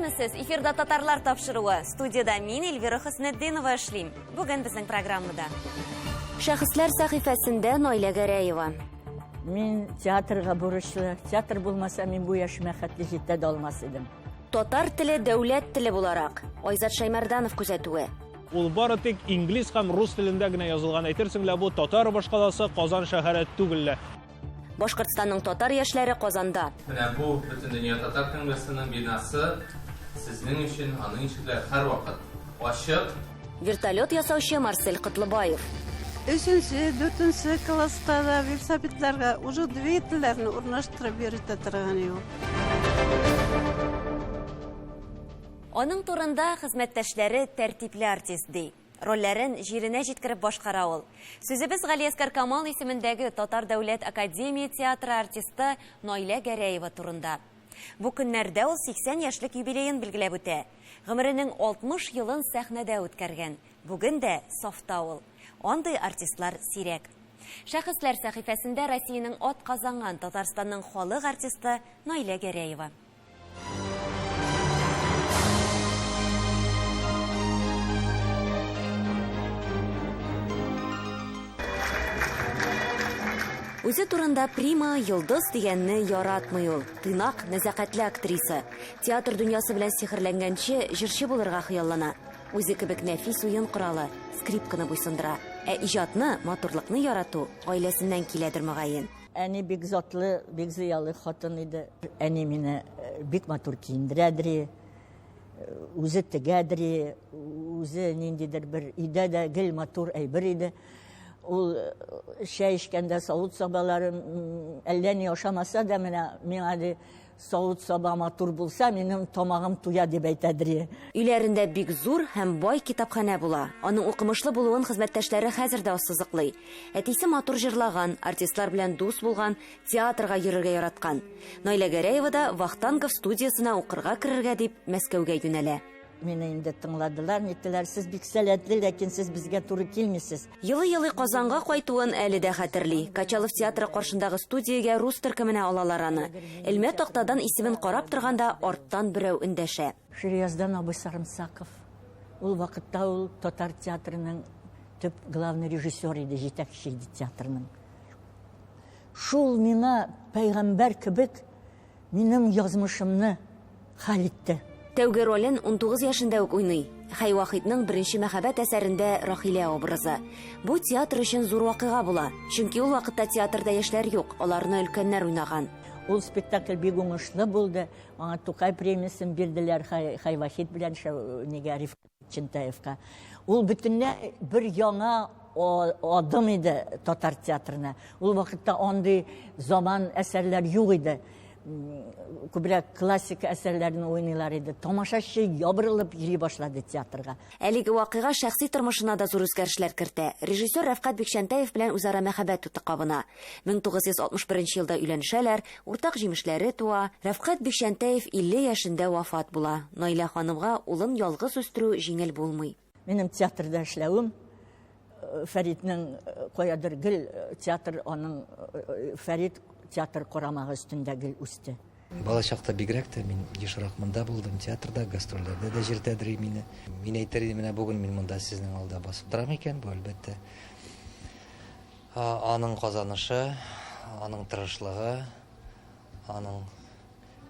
Исәнмесез, эфирда татарлар тапшыруы. Студиядә мин Эльвира Хөснетдинова эшлим. Бүген безнең программада. Шәхесләр сәхифәсендә Наилә Гәрәева. Мин театрга бурычлы. Театр булмаса, мин бу яшемә хәтле җитә дә алмас идем. Татар теле дәүләт теле буларак. Айзат Шәймәрданов күзәтүе. Ул бары тик инглиз һәм рус телендә генә язылган, әйтерсең лә бу татар башкаласы Казан шәһәре түгел лә. Башкортстанның татар яшьләре Казанда. Менә бу Бөтендөнья татар конгрессының бинасы сезнең өчен, аның ишекләре һәрвакыт ачык. Вертолет ясаучы Марсель Котлыбаев. Өченче, дүртенче класста да велосипедларга уже двигательләрне урнаштырып йөртә торган юл. Аның турында хезмәттәшләре тәртипле артист ди. Рольләрен җиренә җиткереп башкара ул. Сүзебез Галиәсгар Камал исемендәге Татар дәүләт академия театры артисты Наилә Гәрәева турында. Бу көннәрдә ул 80 яшьлек юбилеен билгеләп үтә. Гомеренең 60 елын сәхнәдә үткәргән. Бүген дә сафта ул. Андый артистлар сирәк. Шәхесләр сәхифәсендә Россиянең атказанган Татарстанның халык артисты Наилә Гәрәева. Үзе турында прима, йолдыз дигәнне яратмый ул. Тыйнак, нәзакәтле актриса. Театр дөньясы белән сихерләнгәнче, җырчы булырга хыяллана. Үзе кебек нәфис уен коралы, скрипканы буйсындыра. Ә иҗатны, матурлыкны ярату гаиләсеннән киләдер, мөгаен. Әни бик затлы, бик зыялы хатын иде. Әни мине э, бик матур киендерәдер, э, үзе тегәдер, үзе ниндидер бер өйдә дә гел матур әйбер иде. Ул э, чәй эчкәндә савыт-сабалары әллә ни ашамаса да, менә миңа ди Савыт-саба матур булса, минем тамагым туя, дип әйтәдер. Өйләрендә бик зур һәм бай китапханә була. Аның укымышлы булуын хезмәттәшләре хәзер дә ассызыклый. Әтисе матур җырлаган, артистлар белән дус булган, театрга йөрергә яраткан. Наилә Гәрәева да Вахтангов студиясенә укырга керергә дип Мәскәүгә юнәлә. Мине инде тыңладылар, ниттеләр, сез бик сәләтле, ләкин сез безгә туры килмисез. Елый-елый Казанга кайтуын әле дә хәтерли. Качалов театры каршындагы студиягә рус төркеменә алалар аны. Элмә тактадан исемен карап торганда, арттан берәү эндәшә. Ширияздан абый Сарымсаков. Ул вакытта ул татар театрының төп главный режиссер иде, җитәкче иде театрның. Шул миңа пәйгамбәр кебек Минем язмышымны хәл итте. Тәүге ролен 19 яшендә үк уйный. Хәй Вахитның Беренче мәхәббәт әсәрендә Рахилә образы. Бу театр өчен зур вакыйга була. Чөнки ул вакытта театрда яшьләр юк, аларны өлкәннәр уйнаган. Ул спектакль бик уңышлы булды. Аңа Тукай премиясен бирделәр Хәй Вахит белән нигә Рифкать Чентаевка. Ул бөтенләй бер яңа адым иде татар театрына. Ул вакытта андый заман әсәрләр юк иде. Күбрәк классика әсәрләрен уйныйлар иде. Тамашачы ябырылып йөри башлады театрга. Әлеге вакыйга шәхси тормышына да зур үзгәрешләр кертә. Режиссер Рәфкать Бикчәнтәев белән үзара мәхәббәт уты кабына. 1961 елда өйләнешәләр, уртак җимешләре туа. Рәфкать Бикчәнтәев 50 яшендә вафат була. Наилә ханымга улын ялгыз үстерү җиңел булмый. Минем театрда эшләвем, э, Фәритнең э, каядыр гел э, театр аның Фәрит театр карамагы өстендә гел үсте. Балачакта бигрәк тә мин ешрак монда булдым, театрда, гастрольләрдә дә җиртәдер мине. Мин әйтер идем, менә бүген мин монда сезнең алда басып торам икән, бу әлбәттә Аның казанышы, аның тырышлыгы, аның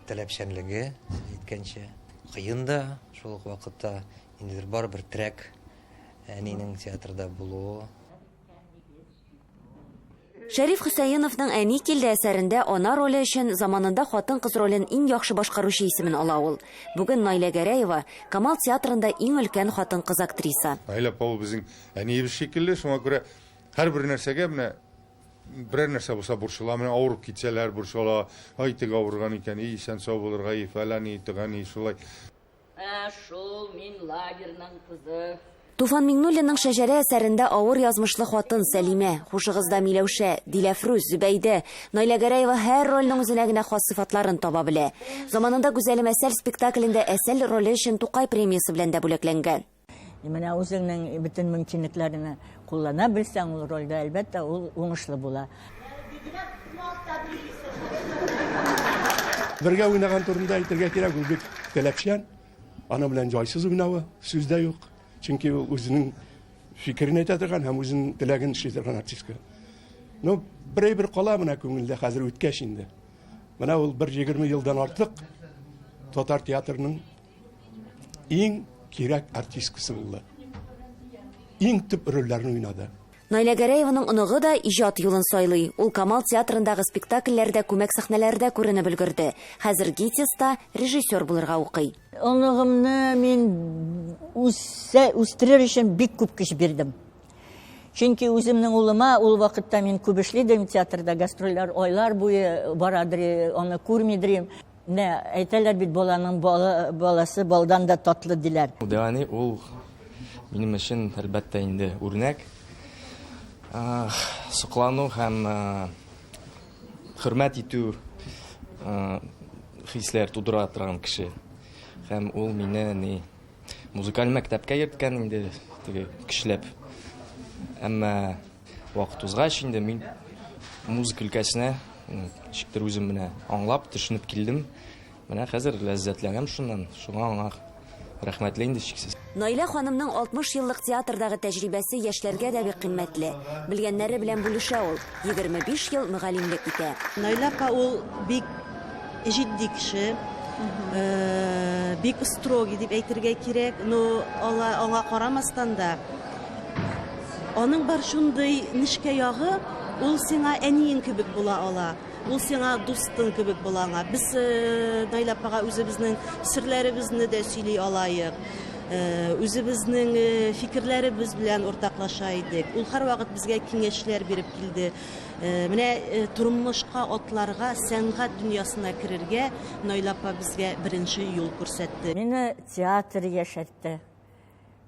таләпчәнлеге, сез әйткәнчә, кыен да, шул ук вакытта ниндидер барыбер терәк әнинең театрда булуы. Шәриф Хөсәеновның Әни килде әсәрендә ана роле өчен заманында хатын-кыз ролен иң яхшы башкаручы исемен ала ул. Бүген Наилә Гәрәева, Камал театрында иң өлкән хатын-кыз актриса. Наилә апа ул безнең әниебез шикелле, шуңа күрә Һәрбер нәрсәгә менә берәр нәрсә булса борчыла, менә авырып китсәләр борчыла, ай теге авырган икән, и исән-сау булырга, и фәлән, и төгән, и шулай. Ә шул мин лагерьның кызы. Туфан Миңнуллинның Шәҗәрә әсәрендә авыр язмышлы хатын Сәлимә, Хушыгызда Миләүшә, Диләфрүз, Зөбәйдә, Наилә Гәрәева һәр рольнең үзенә генә хас сыйфатларын таба белә. Заманында Гүзәлем Әсәл спектаклендә Әсәл роле өчен Тукай премиясе белән дә бүләкләнгән. Менә үзеңнең бөтен мөмкинлекләреңне куллана белсәң, ул рольдә, әлбәттә, ул уңышлы була. Бергә уйнаган турында әйтергә кирәк, ул бик таләпчән. Аның белән җайсыз уйнавы сүз дә юк. Чөнки ул үзенең фикерен әйтә торган һәм үзенең теләген эшли торган артистка. Ну, бер әйбер кала менә күңелдә хәзер үткәч инде. Менә ул бер 20 елдан артык татар театрының иң кирәк артисткасы булды. Иң төп рольләрне уйнады. Наилә Гәрәеваның оныгы да иҗат юлын сайлый. Ул Камал театрындагы спектакльләрдә күмәк сәхнәләрдә күренеп өлгерде. Хәзер ГИТИСта режиссер булырга укый. Оныгымны мин үсә, үстерер өчен бик күп көч бирдем. Чөнки үземнең улыма ул вакытта мин күп эшлидем театрда, гастрольләр айлар буе барадыр, аны күрмидер. Менә әйтәләр бит, баланың баласы балдан да татлы диләр. Дәү ул минем өчен, әлбәттә инде, үрнәк. Соклану һәм хөрмәт итү хисләр тудыра торган кеше. Һәм ул мине ни музыкаль мәктәпкә йөрткән инде теге көчләп. Әмма вакыт узгач инде мин музыка өлкәсенә ничектер үзем менә аңлап, төшенеп килдем. Менә хәзер ләззәтләнәм шуннан. Шуңа аңа рәхмәтле инде чиксез. Наилә ханымның 60 еллык театрдагы тәҗрибәсе яшьләргә дә бик кыйммәтле. Белгәннәре белән бүлешә ул. 25 ел мөгаллимлек итә. Наилә апа ул бик җитди кеше, бик строгий дип әйтергә кирәк, но аңа карамастан да аның бар шундый нечкә ягы, ул сиңа әниең кебек була ала, ул сиңа дустың кебек була аңа. Без Наилә апага үзебезнең серләребезне дә сөйли алайык, үзебезнең фикерләребез белән уртаклаша идек. Ул һәрвакыт безгә киңәшләр биреп килде. Менә тормышка атларга, сәнгать дөньясына керергә Наилә апа безгә беренче юл күрсәтте. Мине театр яшәтте.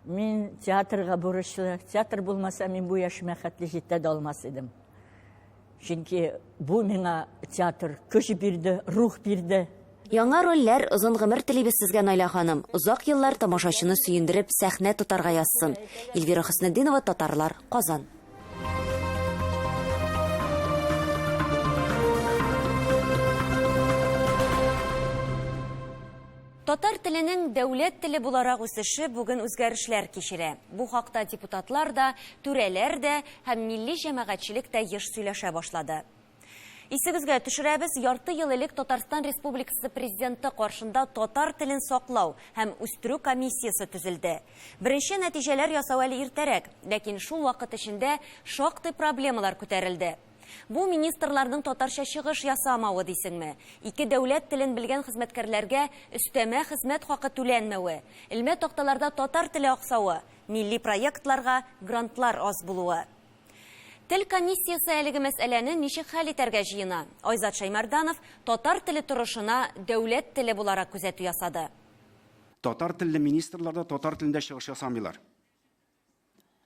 Мин театрга бурычлы. Театр булмаса, мин бу яшемә хәтле җитә дә алмас идем. Чөнки бу миңа театр көч бирде, рух бирде. Яңа рольләр, озын гомер телибез сезгә, Наилә ханым. Озак еллар тамашачыны сөендереп, сәхнә тотарга язсын. Эльвира Хөснетдинова, Татарлар, Казан. Татар теленең дәүләт теле буларак үсеше бүген үзгәрешләр кичерә. Бу хакта депутатлар да, түрәләр дә һәм милли җәмәгатьчелек тә еш сөйләшә башлады. Исегезгә төшерәбез, ярты ел элек Татарстан Республикасы Президенты каршында татар телен саклау һәм үстерү комиссиясе төзелде. Беренче нәтиҗәләр ясау әле иртәрәк, ләкин шул вакыт эчендә шактый проблемалар күтәрелде. Бу министрларның татарча чыгыш ясамавы дисеңме? Ике дәүләт телен белгән хезмәткәрләргә өстәмә хезмәт хакы түләнмәве, элмә такталарда татар теле аксавы, милли проектларга грантлар аз булуы. Тел комиссиясе әлеге мәсьәләне ничек хәл итәргә җыена? Айзат Шаймарданов татар теле торышына дәүләт теле буларак күзәтү ясады. Татар телле министрлар да татар телендә чыгыш ясамыйлар.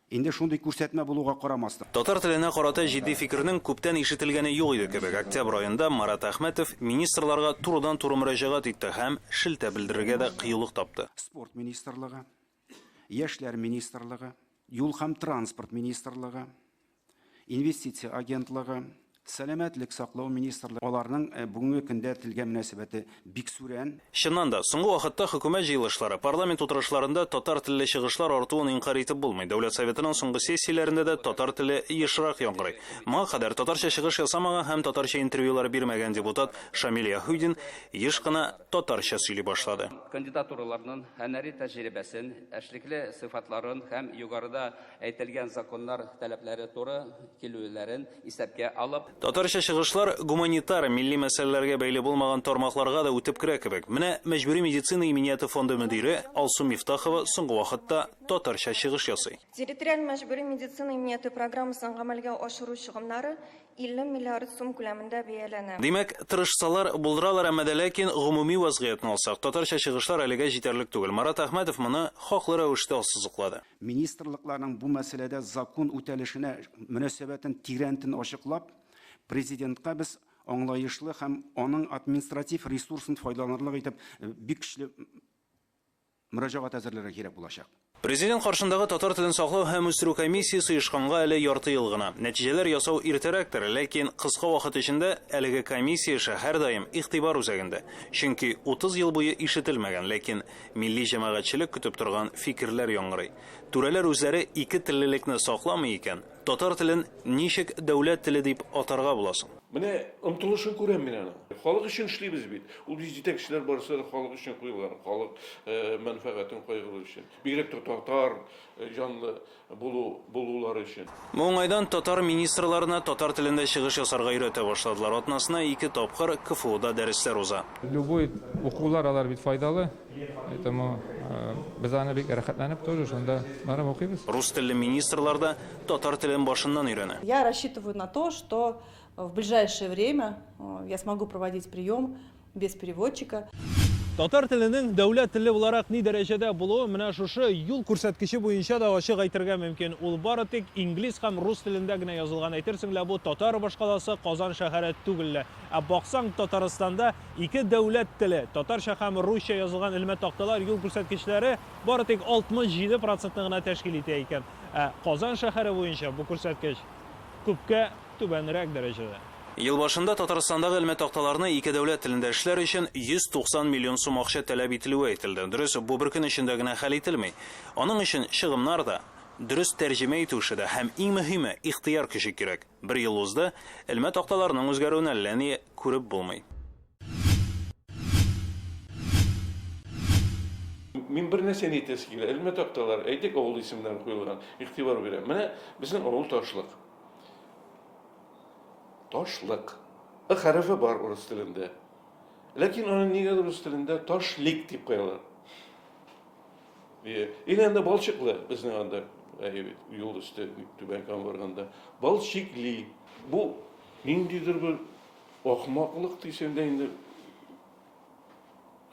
Инде шундый күрсәтмә булуга карамастан. Татар теленә карата җитди фикернең күптән ишетелгәне юк иде кебек. Октябрь аенда Марат Әхмәтов министрларга турыдан-туры мөрәҗәгать итте һәм шелтә белдерергә дә кыюлык тапты. Спорт министрлыгы, Яшьләр министрлыгы, Юл һәм транспорт министрлыгы, Инвестиция агентлыгы, Сәламәтлек саклау министрлыгы, аларның бүгенге көндә телгә мөнәсәбәте бик сүрән. Чыннан да, соңгы вакытта хөкүмәт җыелышлары, парламент утырышларында татар телле чыгышлар артуын инкарь итеп булмый. Дәүләт Советының соңгы сессияләрендә дә татар теле ешрак яңгырый. Моңа кадәр татарча чыгыш ясамаган һәм татарча интервьюлар бирмәгән депутат Шамил Яһүдин еш кына татарча сөйли башлады. Кандидатураларның һөнәри тәҗрибәсен, эшлекле сыйфатларын һәм югарыда әйтелгән законнар таләпләре туры килүләрен исәпкә алып. Татарча чыгышлар гуманитар, милли мәсьәләләргә бәйле булмаган тармакларга да үтеп керә кебек. Менә Мәҗбүри медицина иминияте фонды мөдире Алсу Мифтахова соңгы вакытта татарча чыгыш ясый. Территориаль мәҗбүри медицина иминияте программасын гамәлгә ашыру чыгымнары 50 миллиард сум күләмендә бәяләнә. Димәк, тырышсалар, булдыралар, әмма дә ләкин гомуми вазгыятьне алсак, татарча чыгышлар әлегә җитәрлек түгел. Марат Әхмәтов моны хаклы рәвештә ассызыклады. Министрлыкларның бу мәсьәләдә закон үтәлешенә мөнәсәбәтен тирәнтен ачыклап, президентка без аңлаешлы һәм аның административ ресурсын файдаланырлык итеп бик көчле мөрәҗәгать әзерләргә кирәк булачак. Президент каршындагы татар телен саклау һәм үстерү комиссиясе оешканга әле ярты ел гына. Нәтиҗәләр ясау иртәрәктер, ләкин кыска вакыт эчендә әлеге комиссия эше һәрдаим игътибар үзәгендә. Чөнки 30 ел буе ишетелмәгән, ләкин милли җәмәгатьчелек көтеп торган фикерләр яңгырый. Түрәләр үзләре ике теллелекне сакламый икән, татар телен ничек дәүләт теле дип атарга була соң? Менә омтылышын күрәм мин аның. Халык өчен эшлибез бит. Ул бит җитәкчеләр барысы да халык өчен куелган, халык мәнфәгатен кайгыру өчен. Бигрәк тә татар җанлы булу булулары өчен. Бу уңайдан татар министрларына татар телендә чыгыш ясарга өйрәтә башладылар. Атнасына ике тапкыр КФУда дәресләр уза. Любой укулар алар бит файдалы, поэтому без аны бик рәхәтләнеп тоже шунда барып укыйбыз. Рус телле министрлар да татар телен башыннан өйрәнә. Я рассчитываю на то, что в ближайшее время я смогу проводить прием без переводчика. Татар теленең дәүләт теле буларак ни дәрәҗәдә булуы менә шушы юл күрсәткече буенча да ачык әйтергә мөмкин. Ул бары тик инглиз һәм рус телендә генә язылган. Әйтерсең лә бу татар башкаласы Казан шәһәре түгел лә. Ә баксаң, Татарстанда ике дәүләт теле, татарча һәм русча язылган элмә такталар, юл күрсәткечләре бары тик 67 процентны гына тәшкил итә икән. Ә Казан шәһәре буенча бу күрсәткеч күпкә түбәнрәк дәрәҗәдә. Ел башында Татарстандагы элмә такталарны ике дәүләт телендә эшләр өчен 190 миллион сум акча таләп ителүе әйтелде. Дөрес, бу бер көн эчендә генә хәл ителми. Аның өчен чыгымнар да, дөрес тәрҗемә итү эше дә һәм иң мөһиме, ихтыяр көче кирәк. Бер ел узды, элмә такталарның үзгәрүен әллә ни күреп булмый. Мин бер нәрсәне әйтәсе килә. Элмә такталар, әйтик, авыл исемнәре куелган, игътибар бирәм. Менә безнең авыл Ташлык. Ташлык. Ы хәрефе бар урыс телендә. Ләкин аны нигәдер рус телендә ташлик дип куялар. Или анда балчыклы, безнең анда, әйе бит, юл өсте Түбән Кама барганда. Балчикли. Бу ниндидер бер ахмаклык дисәң дә инде,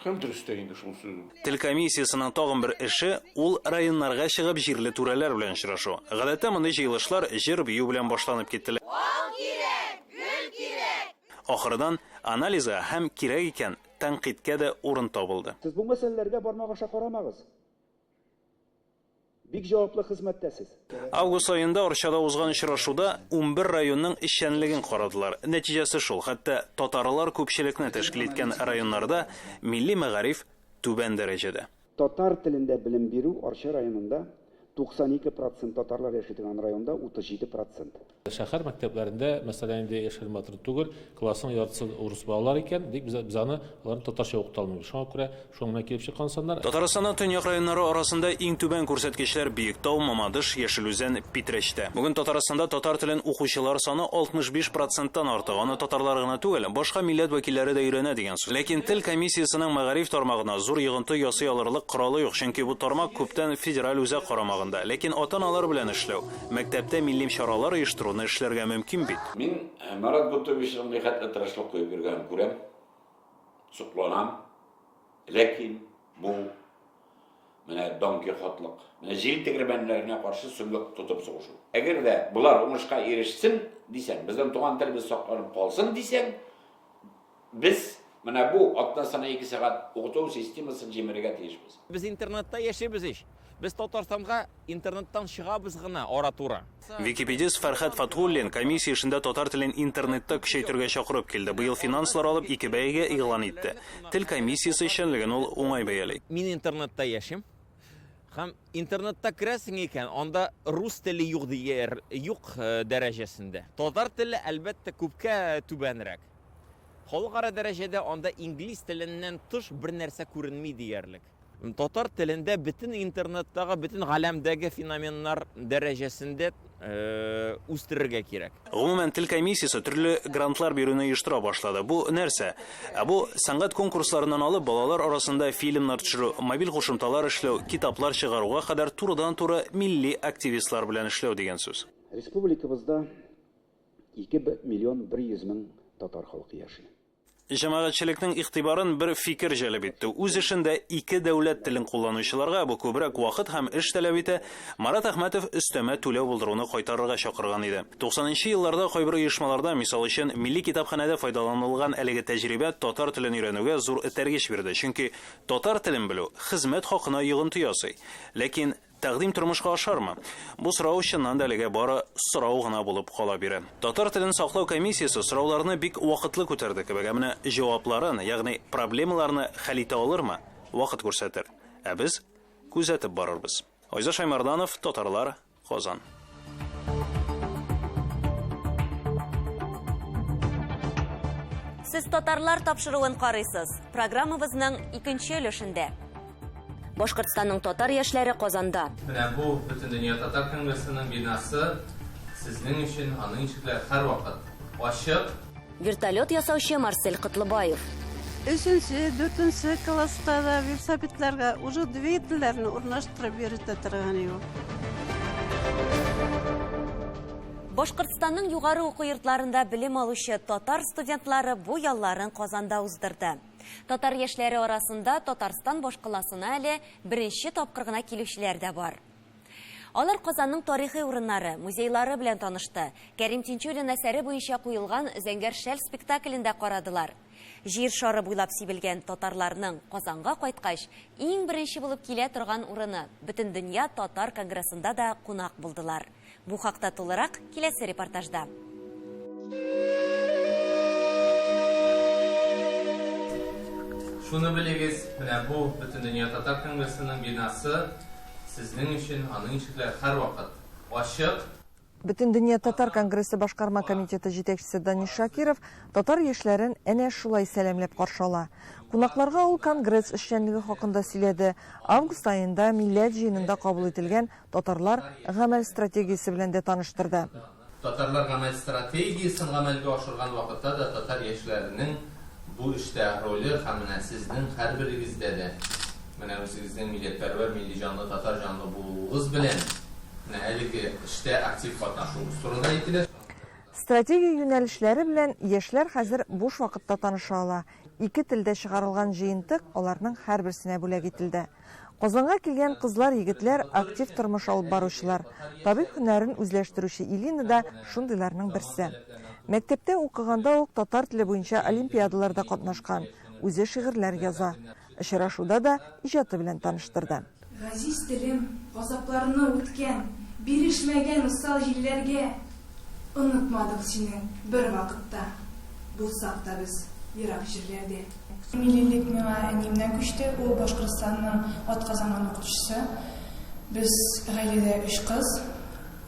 Һәм дөрес тә инде шул сүз. Тел комиссиясенең тагын бер эше, ул районнарга чыгып җирле түрәләр белән очрашу. Гадәттә мондый җыелышлар җыр-бию белән башланып киттеләр. Бал кирәк, гөл кирәк! Ахырдан анализга һәм кирәк икән, тәнкыйтькә дә урын табылды. Сез бу мәсьәләләргә бармак аша карамагыз. Бик җаваплы хезмәттә сез. Август аенда Арчада узган очрашуда 11 районның эшчәнлеген карадылар. Нәтиҗәсе шул, хәтта татарлар күпчелекне тәшкил иткән районнарда милли мәгариф түбән дәрәҗәдә. Татар телендә белем бирү Арча районында 92 процент, татарлар яши торган районда 37 процент. Шәһәр мәктәпләрендә, мәсәлән, инде яшел матур түгел, классның яртысы урыс балалар икән, дик без, без аны аларны татарча укыта алмыйбыз. Шуңа күрә шуның белән килеп чыккан саннар. Татарстанның төньяк районнары арасында иң түбән күрсәткечләр Биектау, Мамадыш, Яшел Үзән, Питрәчтә. Бүген Татарстанда татар телен укучылар саны 65 проценттан артык. Аны татарлар гына түгел, башка милләт вәкилләре дә өйрәнә дигән сүз. Ләкин тел комиссиясенең мәгариф тармагына зур йогынты ясый алырлык коралы юк, чөнки бу тармак күптән федераль үзәк карамагында. Ләкин ата-аналар белән эшләү, Мәктәптә милли чаралар оештыруны эшләргә мөмкин бит. Мин Марат Гутовичның нихәтле тырышлык куеп йөргәнен күрәм, сокланам. Ләкин бу менә Дон Кихотлык, менә җил тегермәннәренә каршы сөңге тотып сугышу. Әгәр дә болар уңышка ирешсен дисәң, безнең туган телебез сакланып калсын дисәң, без менә бу атнасына ике сәгать укыту системасын җимерергә тиешбез. Без интернетта яшибез ич. Без Татарстанга интернеттан чыгабыз гына ара-тура. Википедист Фәрхәт Фатхуллин комиссия эшендә татар телен интернетта көчәйтергә чакырып килде. Быел финанслар алып ике бәйге игълан итте. Тел комиссиясе эшчәнлеген ул уңай бәяли. Мин интернетта яшим. Һәм интернетта керәсең икән, анда рус теле юк дияр, юк дәрәҗәсендә. Татар теле, әлбәттә, күпкә түбәнрәк. Халыкара дәрәҗәдә анда инглиз теленнән тыш бер нәрсә күренми диярлек. Татар телендә бөтен интернеттагы, бөтен галәмдәге феноменнар дәрәҗәсендә үстерергә кирәк. Гомумән, тел комиссиясе төрле грантлар бирүне оештыра башлады. Бу нәрсә? Ә бу сәнгать конкурсларыннан алып балалар арасында фильмнар төшерү, мобиль кушымталар эшләү, китаплар чыгаруга кадәр турыдан-туры милли активистлар белән эшләү дигән сүз. Республикабызда 2 миллион 100 мең татар халкы яши. Җәмәгатьчелекнең игътибарын бер фикер җәлеп итте. Үз эшендә ике дәүләт телен кулланучыларга бу күбрәк вакыт һәм эш таләп итә, Марат Әхмәтов өстәмә түләү булдыруны кайтарырга чакырган иде. 90 нчы елларда кайбер оешмаларда, мисал өчен, Милли китапханәдә файдаланылган әлеге тәҗрибә татар телен өйрәнүгә зур этәргеч бирде, чөнки татар телен белү хезмәт хакына йогынты ясый. Ләкин. Тәкъдим тормышка ашармы? Бу сорау чыннан да әлегә бары сорау гына булып кала бирә. Татар телен саклау комиссиясе сорауларны бик вакытлы күтәрде кебек, ә менә җавапларын, ягъни проблемаларны хәл итә алырмы, вакыт күрсәтер. Ә без күзәтеп барырбыз. Айза Шаймарданов, Татарлар, Казан. Сез татарлар тапшыруын карыйсыз. Программабызның икенче өлешендә. Башкортстанның татар яшьләре Казанда. Менә бу Бөтендөнья татар конгрессының бинасы сезнең өчен, аның ишекләре һәрвакыт ачык. Вертолет ясаучы Марсель Котлыбаев. Өченче, дүртенче класста да велосипедларга уже двигательләрне урнаштырып йөртә торган иде ул. Башкортстанның югары уку йортларында белем алучы татар студентлары бу ялларын Казанда уздырды. Татар яшьләре арасында Татарстан башкаласына әле беренче тапкыр гына килүчеләр дә бар. Алар Казанның тарихи урыннары, музейлары белән танышты. Кәрим Тинчурин әсәре буенча куелган Зәңгәр шәл спектаклен дә карадылар. Җир шары буйлап сибелгән татарларның Казанга кайткач, иң беренче булып килә торган урыны, Бөтендөнья татар конгрессында да кунак булдылар. Бу хакта тулырак киләсе репортажда. Шуны белегез, менә бу Бөтендөнья татар конгрессының бинасы сезнең өчен, аның ишекләре һәрвакыт ачык. Бөтендөнья татар конгрессы башкарма комитеты җитәкчесе Данис Шакиров татар яшьләрен әнә шулай сәламләп каршы ала. Кунакларга ул конгресс эшчәнлеге хакында сөйләде, август аенда Милләт җыенында кабул ителгән Татарлар гамәл стратегиясе белән дә таныштырды. Татарлар гамәл стратегиясен гамәлгә ашырган вакытта да татар яшьләренең бу эштә роле һәм менә сезнең һәрберегездә дә менә үзегезнең милләтпәрвәр, милли җанлы, татар җанлы булуыгыз белән менә әлеге эштә актив катнашуыгыз турында әйтелә. Стратегия юнәлешләре белән яшьләр хәзер буш вакытта таныша ала. Ике телдә чыгарылган җыентык аларның һәрберсенә бүләк ителде. Казанга килгән кызлар-егетләр актив тормыш алып баручылар. Табиб һөнәрен үзләштерүче Илина да шундыйларның берсе. Мәктәптә укыганда ук татар теле буенча олимпиадаларда катнашкан, үзе шигырьләр яза. Очрашуда да иҗаты белән таныштырды. Газиз телем, газапларны үткән, Бирешмәгән усал җилләргә. Онытмадык сине бервакытта, Булсак та без ерак җирләрдә. Миллилек миңа әниемнән күчте, ул Башкортстанның атказанган укытучысы. Без гаиләдә өч кыз.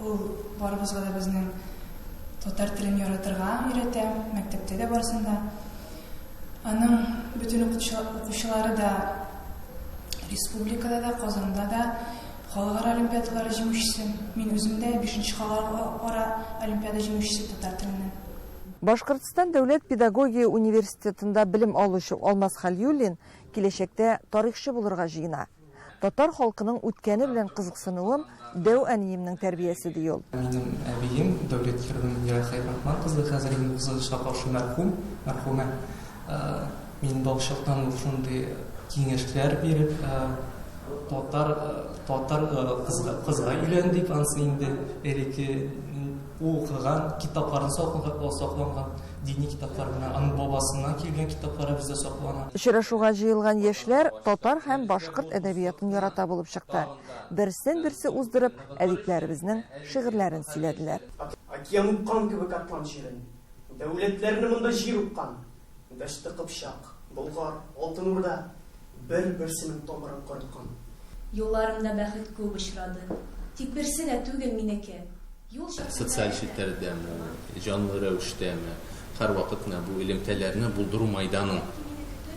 Ул барыбызга да безнең татар телен яратырга өйрәтә, мәктәптә дә барысын да. Аның бөтен укучылары да республикада да, Казанда да халыкара олимпиадалары җиңүчесе. Мин үзем дә бишенче халыкара олимпиада җиңүчесе татар теленнән. Башкортстан дәүләт педагогия университетында белем алучы Алмаз Хәлиуллин киләчәктә тарихчы булырга җыена. Татар халкының үткәне белән кызыксынуым дәү әниемнең тәрбиясе, ди ул. Минем әбием Дәүләткирова Мөнирә Хәйрахман кызы, хәзер инде кызганычка каршы мәрхүм, мәрхүмә. Мин балачактан ук шундый киңәшләр биреп, татар татар кызга кызга өйлән дип, анысы инде элекке ул укыган китапларны сакланган, дини китаплар белән, аның бабасыннан килгән китаплары бездә саклана. Очрашуга җыелган яшьләр татар һәм башкорт әдәбиятын ярата булып чыкты. Берсен-берсе уздырып, әдипләребезнең шигырьләрен сөйләделәр. Океан упкан кебек Атлант җирен, Дәүләтләрне монда җир упкан. Дәште Кыпчак, Болгар, Алтын Урда Бер-берсенең тамырын корыткан. Юлларымда бәхет күп очрады. Тик берсе дә түгел минеке. Юл читендә. Социаль челтәрдәме, җанлы рәвештәме, һәрвакыт менә бу элемтәләрне булдыру майданын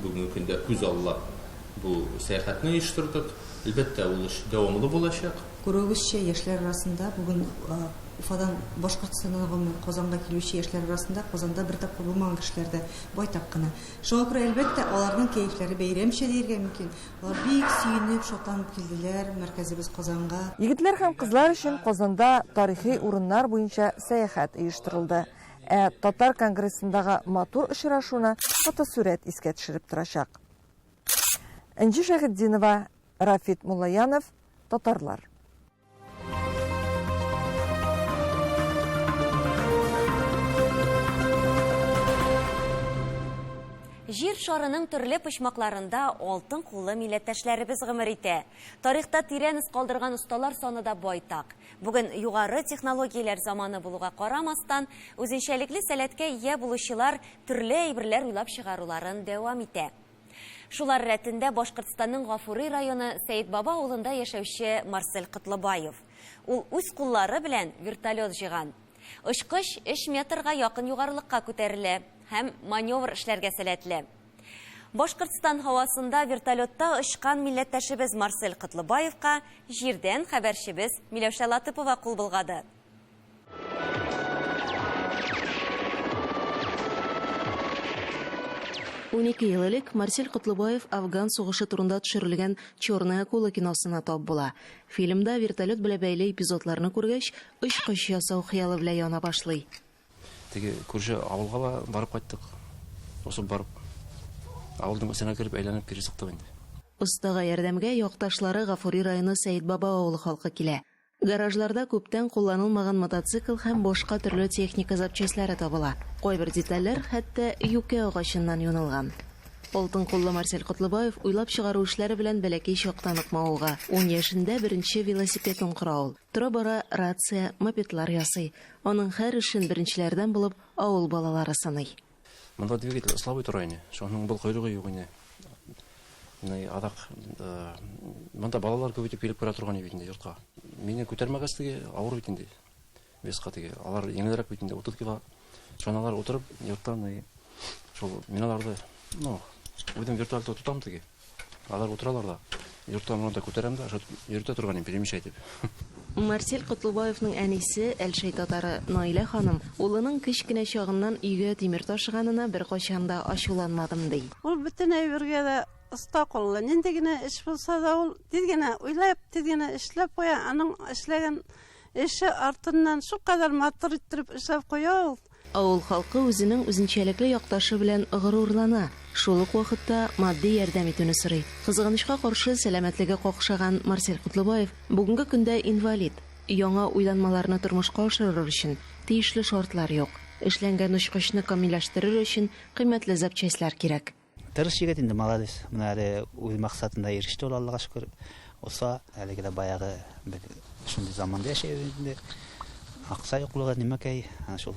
бүгенге көндә күз аллап бу сәяхәтне оештырдык. Әлбәттә, ул эш дәвамлы булачак. Күрүегезчә, яшьләр арасында бүген Уфадан, Башкортстаннан, гомумән, Казанга килүче яшьләр арасында Казанда бер тапкыр булмаган кешеләр дә байтак кына. Шуңа күрә, әлбәттә, аларның кәефләре бәйрәмчә дияргә мөмкин. Алар бик сөенеп, шатланып килделәр мәркәзебез Казанга. Егетләр һәм кызлар өчен Казанда тарихи урыннар буенча сәяхәт оештырылды. Ә Татар конгрессындагы матур очрашуны фотосурәт искә төшереп торачак. Энҗе Шәйхетдинова, Рафит Муллаянов, Татарлар. Җир шарының төрле почмакларында алтын куллы милләттәшләребез гомер итә. Тарихта тирән эз калдырган осталар саны да байтак. Бүген югары технологияләр заманы булуга карамастан, үзенчәлекле сәләткә ия булучылар төрле әйберләр уйлап чыгаруларын дәвам итә. Шулар рәтендә Башкортстанның Гафури районы Сәетбаба авылында яшәүче Марсель Котлыбаев. Ул үз куллары белән вертолет җыйган. Очкыч өч метрга якын югарылыкка күтәрелә һәм маневр эшләргә сәләтле. Башкортстан һавасында вертолетта очкан милләттәшебез Марсель Котлыбаевка җирдән хәбәрчебез Миләүшә Латыпова кул болгады. 12 ел элек Марсель Котлыбаев Афган сугышы турында төшерелгән Черная акула киносына тап була. Фильмда вертолет белән бәйле эпизодларны күргәч, очкыч ясау хыялы белән яна башлый. Теге күрше авылга да барып кайттык. Осып барып, авылдың эченә кереп, әйләнеп кире чыктык инде. Остага ярдәмгә якташлары Гафури районы Сәетбаба авылы халкы килә. Гаражларда күптән кулланылмаган мотоцикл һәм башка төрле техника запчастьлары табыла. Кайбер детальләр хәтта юкә агачыннан юнылган. Алтын куллы Марсель Котлыбаев уйлап чыгару эшләре белән бәләкәй чактан ук мавыга. Ун яшендә беренче велосипедын кора ул. Тора-бара рация, мопедлар ясый. Аның һәр эшен беренчеләрдән булып авыл балалары сыный. Монда двигатель слабый тора ине. Шуның был койрыгы юк ине. Менә адак э, монда балалар күп итеп килеп керә торган бит инде йортка. Мине күтәрмәгәч теге авыр бит инде. Веска теге. Алар җиңелрәк бит инде 30 кило. Чаналар утырып йорттан шул мин аларны, ну, үзем вертолетта тотам теге. Алар утыралар да, йорттан монда күтәрәм дә, шул йөртә торган идем, перемещать итеп. Марсель Котлыбаевның әнисе, Әлшәй татары Наилә ханым, улының кечкенә чагыннан өйгә тимер ташыганына беркайчан да ачуланмадым, ди. Ул бөтен әйбергә дә оста куллы. Нинди генә эш булса да, ул тиз генә уйлап, тиз генә эшләп куя. Аның эшләгән эше артыннан шулкадәр матур иттереп эшләп куя ул. Авыл халкы үзенең үзенчәлекле якташы белән горурлана, шул ук вакытта матди ярдәм итүне сорый. Кызганычка каршы, сәламәтлеге какшаган Марсель Котлыбаев бүгенге көндә инвалид. Яңа уйланмаларны тормышка ашырыр өчен тиешле шартлар юк. Эшләнгән очкычны камилләштерер өчен кыйммәтле запчастьлар кирәк. Тырыш егет инде, молодец. Менә әле үз максатында иреште ул, Аллага шөкер. Оса, әлеге дә баягы без шундый заманда яшәйбез инде. Акча юклыгы нимәкәй, ана шул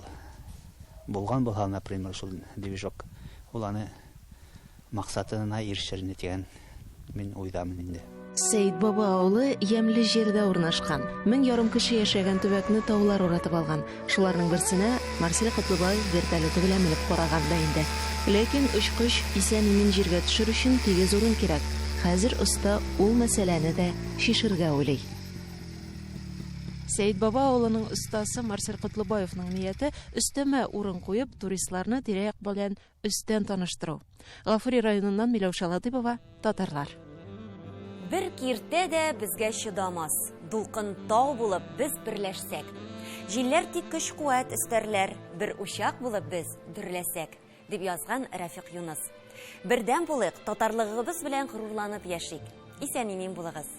булган булса, например, шул движок, ул аны максатына ирешер инде дигән мин уйдамын инде. Сәетбаба авылы ямьле җирдә урнашкан. 1500 кеше яшәгән төбәкне таулар уратып алган. Шуларның берсенә Марсель Котлыбаев вертолеты белән менеп караган да инде. Ләкин очкыч исән-имин җиргә төшер өчен тигез урын кирәк. Хәзер оста ул мәсьәләне дә чишергә уйлый. Сәетбаба авылының остасы Марсель Котлыбаевның нияте, өстәмә урын куеп, туристларны тирә-як белән өстән таныштыру. Гафури районыннан Миләүшә Латыпова, Татарлар. Бер киртә дә безгә чыдамас. Дулкын тау булып без берләшсәк. Җилләр тик көч-куәт өстәрләр, бер учак булып без дөрләсәк, дип язган Рәфикъ Юныс. Бердәм булыйк, татарлыгыбыз белән горурланып яшик. Исән-имин булыгыз.